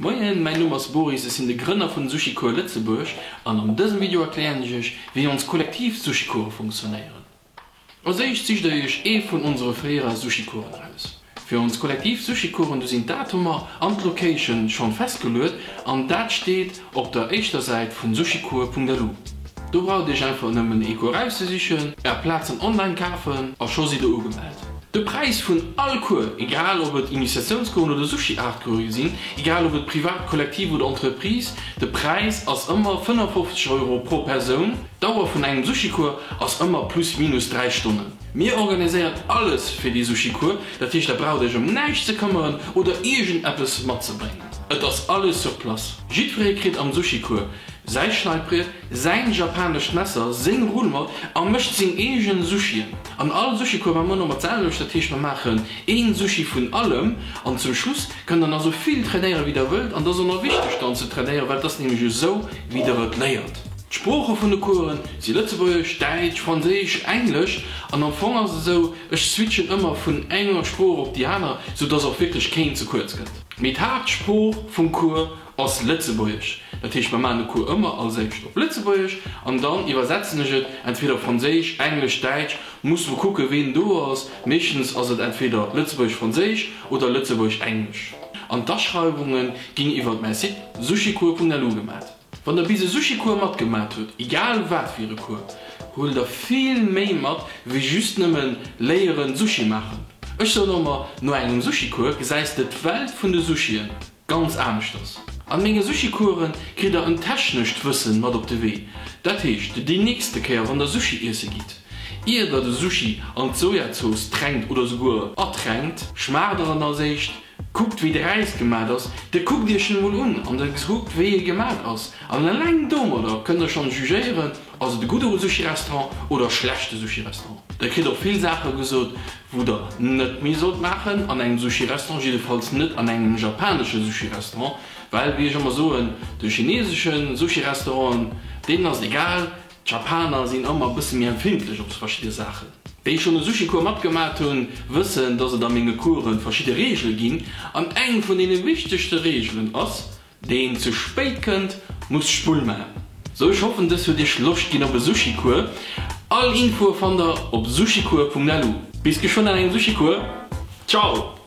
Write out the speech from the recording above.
Moien, mäin Numm ass Boris, ech sinn de Grënner vun Sushi Cours Lëtzebuerg an an dësem Video erklären ech iech wéi ons kollektiv Sushi Course funktionéieren. Als éischt sicht der iech ee vun onsere fréierer Sushi Coursen aus. Fir ons kollektiv Sushi Coursen, do sinn d'Datumer an d'Location schonn festgeluet an dat steet op der éischter Säit vun sushicours.lu. Do braucht dir iech einfach nëmmen ee Cours auszesichen, är Plazen online kafen a scho sidd der ugemellt. De Präis vun all Cours, egal ob et Initiatiounscoursen oder Sushi-Art-Course sinn, egal ob et privat, kollektiv oder Entreprise, de Präis ass ëmmer 55 Euro pro Persoun. D'Dauer vun engem Sushi-Cours ass ëmmer plus minus 3 Stonnen. Mir organiséieren alles fir dee Sushi-Cours, dat heescht der braucht iech ëm näischt ze këmmeren oder iergendeppes matzebréngen. Et ass alles sur place. Jiddweree kritt am Sushi-Cours säi Schneidbriet, säin japanescht Messer, seng Rull mat a mécht seng eegen Sushien. An all Sushi-Cours maache mer ëmmer d'selwecht, dat heescht mer maachen een Sushi vun allem an zum Schluss kënnt der nach sou vill trainéieren wéi der wëllt an et ass och nach wichteg dann ze trainéieren, well et ass nämlech esou wéi der et léiert. D'Sprooche vun de Coursen si Lëtzebuergesch, Däitsch, Franséisch, Englesch an am Fong ass et esou, ech switchen ëmmer vun enger Sprooch op déi aner, sou dass och wierklech keen ze kuerz kënnt. Mee d'Haaptsprooch vum Cours ass Lëtzebuergesch. Dat heescht, mer maachen de Cours ëmmer als éischt op Lëtzebuergesch an dann iwwersetzen ech et entweder op Franséisch, Englesch, Däitsch, muss mer kucken, ween do ass. Meeschtens ass et entweder Lëtzebuergesch-Franséisch oder Lëtzebuergesch-Englesch. An d'Aschreiwunge ginn iwwert mäi Site sushicours.lu gemat. Wann der bis e Sushi-Cours matgemat hutt, egal wat fir e Cours, huelt der vill méi mat wéi just nëmmen léieren Sushi maachen. Ech soen ëmmer, no engem Sushi-Cours gesäis de d'Welt vun de Sushien. Ganz aneschters. An menge Sushi-Coursen kritt der en technescht Wëssen mat op de Wee. Dat heescht, déi nächste Kéier wann der Sushi iesse gitt, ier der de Sushi an d'Sojazooss tränkt oder souguer ertränkt, schmaacht der en als éischt, kuckt wéi de Räis gemat ass, der kuckt iech en emol un an der kuckt wéi e gemat ass an eleng domadder kënnt der schonn jugéieren, ass et e gudde Sushi-Restaurant oder e schlechte Sushi-Restaurant. Der kritt och vill Saache gesot, wou der net méi sollt maachen an engem Sushi-Restaurant, jiddefalls net an engem japanesche Sushi-Restaurant, well wéi ech ëmmer soen, de chinesesche Sushi-Restauranten, deenen ass et egal, d'Japaner sinn ëmmer e bësse méi empfindlech op verschidde Saachen. Déi schonn e Sushi-Cours matgemat hunn, wëssen, dass et a menge Coursen verschidde Reegele ginn, an eng vun deene wichtegste Reegelen ass, Deen ze spéit kënnt, muss d'Spull man. Sou ech hoffen dës huet iech Loscht ginn op e Sushi Cours. All Infoe fannt der op sushicours.lu. Bis geschwënn an engem Sushi Cours. Ciao!